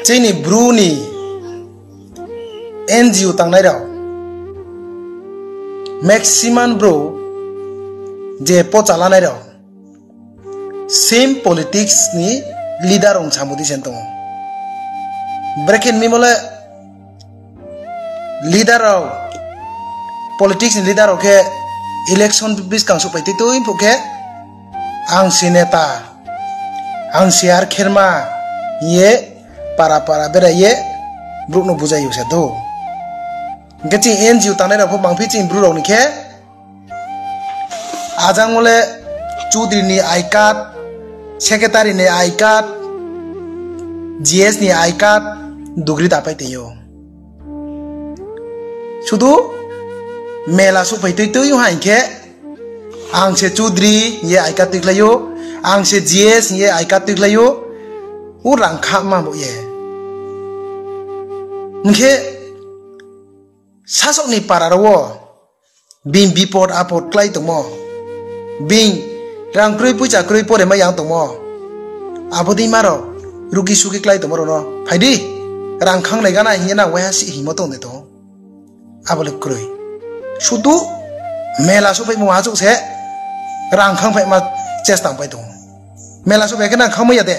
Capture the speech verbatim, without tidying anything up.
Chini Bru ni N G O tangnai rao, maximum Bru je pocha lanai rao, same politics ni leader rao samo di se tong ou. Brekhe ni mimo le leader rao, politics ni leader rao khe election buskang souhphai tui tui phuh khe, ang se neta, ang se ar kherma hing ye para para berai ye brouh no bujai yo se do. Hing khe chini N G O tangnai rao pho mangphi chini Bru rao ni khe, ajang wo le Chudri ni I card, secretary ni I card, G S ni I card, dugri da pai tong ou. Sudu mela souhphai tui tui ha hing khe, ang se Chudri hing ye I card tuikhlai ou, ang se G S hing ye I card tuikhlai ou, u rang khama bo ye. Hing khe, sasok ni para rao wo, bini bipod apod klái tongmo, bini rang kroi poicha kroi pore mai yang tongmo, abo dei ma rao, rugi sugi klái tongmo rao no phai di, rang khanglai gana hing ye nang waiha si hingmo tong de tong. Abo le kroi. Sudu mela souhphaimo achouh se rang khangphaima chesta pai tong ou. Mela souhphai khe nang khangmai ya de.